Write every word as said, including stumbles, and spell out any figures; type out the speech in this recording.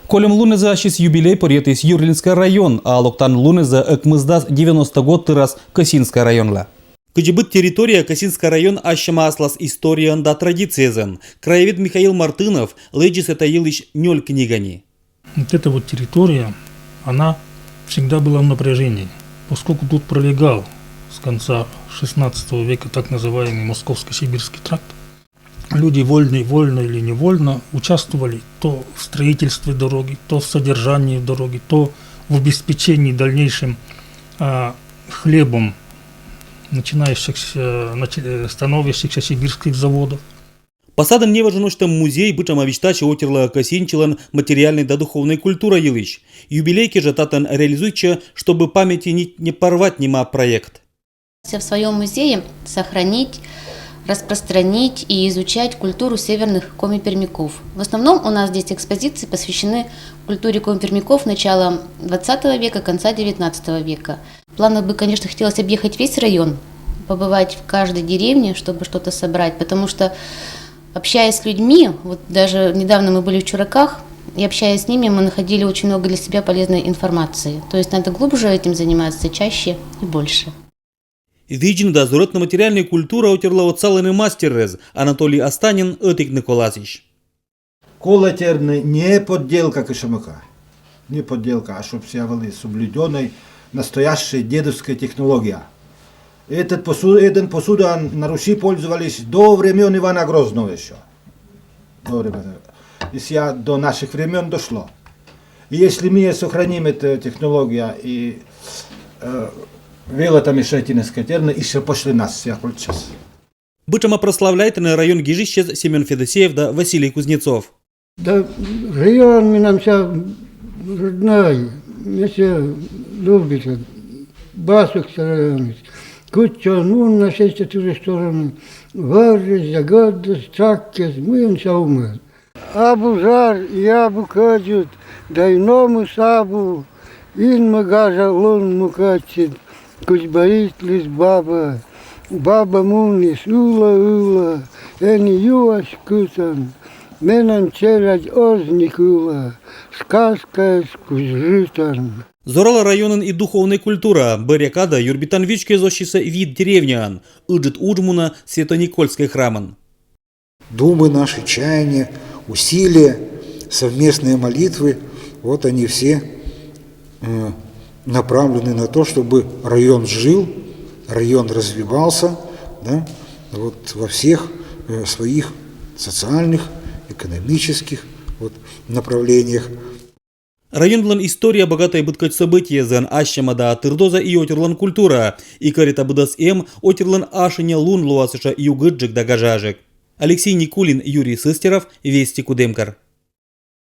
Кольӧм лунӧзӧ ассьыс юбилей пӧръятіс Юрлинскӧй район, а локтан лунӧзӧ ӧкмысдас девяностӧ год тырас Кӧсинскӧй районла. Кыдзи быд территория, Кӧсинскӧй район асьсӧма аслас историаӧн да традицияӧн. Краевед Михаил Мартынов лэдзис этайӧ йылысь нёль книгаӧн. Вот эта вот территория, она всегда была в напряжении, поскольку тут пролегал с конца шестнадцатого века так называемый Московско-Сибирский тракт. Люди вольно, вольно или невольно участвовали то в строительстве дороги, то в содержании дороги, то в обеспечении дальнейшим а, хлебом начинающихся, начи- э, становящихся сибирских заводов. Посадын неважӧн усьтӧм музей быдӧн висьтасьӧ отирлӧн кӧсйысьлӧн материальнӧй да духовнӧй культура йылысь. Юбилей кежлӧ татӧн реализуйтчӧ, чтобы памяти нить не порвать нима проект. В своем музее сохранить, распространить и изучать культуру северных коми-пермяков. В основном у нас здесь экспозиции посвящены культуре коми-пермяков начала двадцатого века, конца девятнадцатого века. В планах бы, конечно, хотелось объехать весь район, побывать в каждой деревне, чтобы что-то собрать, потому что, общаясь с людьми, вот даже недавно мы были в Чураках, и общаясь с ними, мы находили очень много для себя полезной информации. То есть надо глубже этим заниматься, чаще и больше. Видзны да зорӧтны материальнӧй культура отирлӧн отсалӧны мастеррӧс. Анатолий Астанин ӧтик Николасысь. Колӧ терны не подделка кышӧмӧка, не подделка, а чтоб сія вӧлі соблюдённӧй, настоящая дедовская технология. Этот посу... Этӧн посудаӧн на Руси пользовались до времён Ивана Грозного ещё. До времён. И сія до наших времён дошло. И если мы сохраним эту технологию и э, велӧтам ещё эти на скатерны, ещё после нас сія кольччис. Быдӧн прославляйтӧны район гижысьӧс Семён Федосеев да Василий Кузнецов. Да район менам сія роднӧй, ме сія любита, басук сія районысь. Кытчӧ он мун на сэтчӧ тырӧ стороны, вӧрыс, ягӧдыс, тшакыс, мыйӧн сія умӧд. Абу жар и абу кӧдзыд, да и номыс абу, инмӧ гажа лун мукӧдчыд, кыдз бӧрйитліс баба. Баба муніс ылӧ-ылӧ, ӧні юась кытӧн, менам челядь оз ни кылӧ, сказкаыс кузь жытӧн. Зорала районын и духовнӧй культура. Бӧръя кадӧ юрбитан вичкоӧсь оссьыс вит деревняын. Ыджыд удж мунӧ Свято-Никольскӧй храмын. Думы наши, чаяния, усилия, совместные молитвы, вот они все э, направлены на то, чтобы район жил, район развивался, да, вот во всех э, своих социальных, экономических вот, направлениях. Районлӧн история богатӧй быдкӧдз событиеясӧн, ассьӧма да тырдоза и отирлӧн культура. И кӧръя та быдӧс эм, отирлӧн ашинъя лун лоас ещӧ югыдджык да гажаджык. Алексей Никулин, Юрий Сыстеров, Вести, Кудымкар.